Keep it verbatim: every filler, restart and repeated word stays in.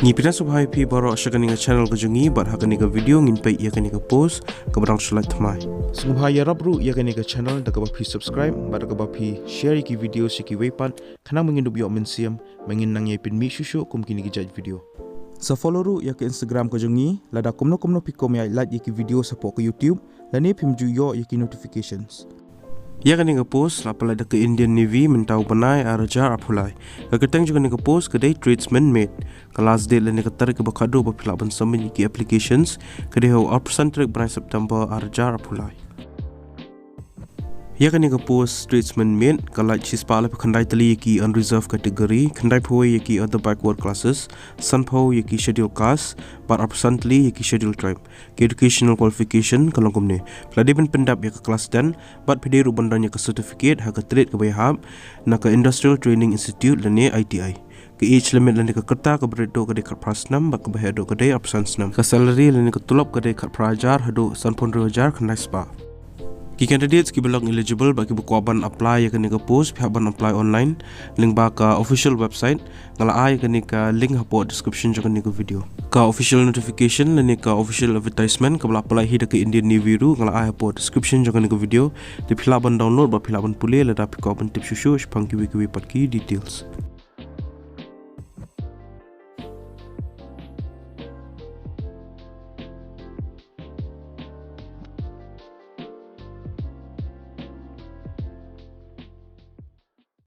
Ngi pdiang sngewbha ïa phi baroh sha kane ka channel ka jong ngi bad ha kane ka video ngin peit ïa kane ka post kaba dang shu lait thymmai. Sngewbha ïarap ruh ïa kane ka channel da kaba phi subscribe bad da kaba phi share ïa ki video sha kiwei pat khnang ba ngin dup ïoh mynsiem ba ngin nang ïai pynmih shuh shuh kum kine ki jait video. Sa follow ruh ïa ka Instagram ka jong ngi lada kumno kumno phi kwah ban ïa lait ïa ki video shapoh ka YouTube lane phim ju ïoh ïa ki notifications. Ïa kane ka post la pynlait da ka Indian Navy mynta u bnai ar hajar arphew lai. Ka kyrteng jong kane ka post ka dei tradesman mate. Ka last date lane ka tarik kaba khatduh ba phi lah ban submit ïa ki applications ka dei ha u arphew san tarik bnai September ar hajar arphew lai. Ïa kane ka post tradesman mate ka lait shispah laiphew khyndai tylli ïa ki unreserved category, khyndaiphew wei ïa ki other backward classes, sanphew ïa ki schedule caste bad arphew san tylli ïa ki schedule tribe. Ka educational qualification ka long kumne: phi la dei ban pyndap ïa ka class ten bad phi dei ruh ban don ïa ka certificate ha ka trade kaba ïahap na ka Industrial Training Institute lane I T I. Ka age limit lane ka rta kaba rit duh ka dei khatphra snem bad kaba heh duh ka dei arphew san snem. Ka salary lane ka tulop ka dei khatphra hajar haduh sanphew hynriew hajar khyndai spah. Ki candidates kiba long eligible bad kiba kwah ban apply ïa kane ka post phi hap ban apply online lyngba ka official website. Nga la ai ïa kane ka link hapoh description jong kane ka video. Ka official notification lane ka official advertisement kaba la pynlait hi da ka Indian Navy ruh nga la ai hapoh description jong kane ka video. Te phi lah ban download bad phi lah ban pule lada phi kwah ban tip shuh shuh shaphang kiwei kiwei pat ki details.